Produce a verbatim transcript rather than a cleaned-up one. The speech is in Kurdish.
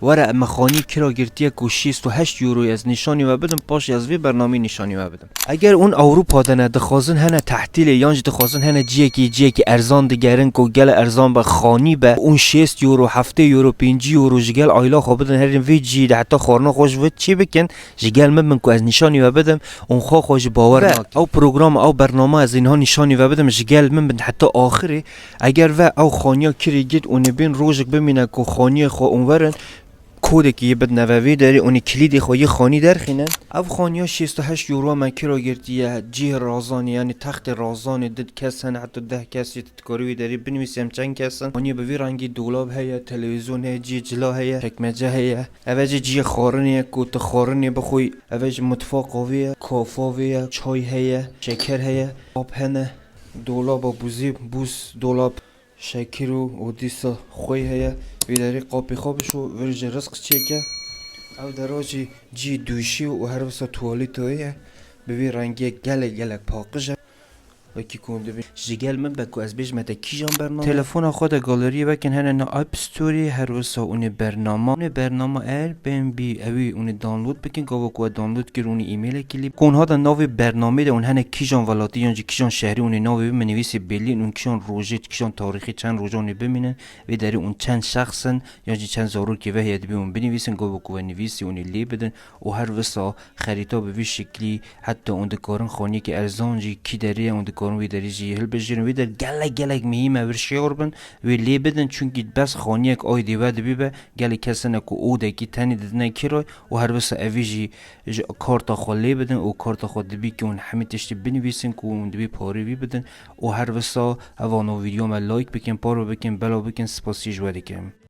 Were, me xanî kira girtiye ku şêst û heşt euroyê ez nîşanî we bidim, paşê ez vê bernameyê nîşanî we bidim. Eger hûn Ewropa de ne, dixwazin hene tehtîlê yan jî dixwazin hene ciyekî, ciyekî erzan digerin ku gele erzan be, xanî be, hûn şêst euro, heftê euro, pêncî euro ji gel aila xwe bidin, herin vê ciyê de heta xwarina xwe ji vir çê bikin, ji gel min bin ku ez nîşanî we bidim, hûn xwe xwe ji bawer nakin. Ew program, ew bername ez ê niha nîşanî we bidim, ji gel min bin heta axirê. Eger ve ew xaniya kirî gît û nibên rojek bimîne ku xaniyê xwe hûn werin, kodekî yê bidine ve vê derê, hûn ê kilîdê xwe yê xanî derxînin. Ev xaniya şêst û heşt euro me kira girtiye, cihê razanê, yanî textê razanê, di kes hene, heta deh kesî, tu dikarî wê derê binivîsî em çend kes in. Xaniyê bi vî rengî, dolab heye, televîzyon heye, cihê cila heye, çekmece heye. Eve jî cihê xwarinê ye ku tu xwarinê bixwî. Eve jî mutfaqa vê ye, kafa vê ye, çay heye, şeker heye, qap hene, dolaba bûzê, bûz dolab. Şekir û, û dîsa xwey heye. Vî derî qapî xwe bişo, vir ji rizq çêke. Ev dera jî cî dûşî û her wisa tuwalîta wê ye. Bi vî rengiyê gelek gelek paqij e. Wekî ku hûn dibîn. Ji gel min be ku ez bêjime te kîjan bername. Telefona xwe de galeriyê vekin hene na App Storeê, her wisa hûn ê bernama. Hûn ê bernama Airbnb, ewî hûn ê download bikin, gava ku we download kir hûn ê e-mailekî lê. Ku hûn hate navê bernamê de hûn hene kîjan welatî yan jî kîjan şehrî hûn ê navê bimînin, nivîsê Berlîn, hûn kîjan rojê, kîjan tarîxê, çend rojan ê bimînin, vê derê hûn çend şexs in, yan jî çend zarokê ve heye dibî hûn binivîsin, gava ku we nivîsî hûn ê lê bidin û her wisa xerîta bi vî şiklî heta hûn dikarin xaniyekî erzan jî kî derê ye, hûn dikarin wê derê jî hilbijêrin. Wê der gelek gelek mihîm e, vir şêwr bin, wê lê bidin, çunkî bes xaniyek aydê we dibî be, gelek kes hene ku odekî tenê didine kîroy û her wisa evî jî ji karta xwe lê bidin û karta xwe dibî ku hûn hemî tiştî binivîsin ku hûn dibî parê wî bidin û her wisa eva no vîdeo me like bikin, parve bikin, belav bikin, spasî ji we dikim.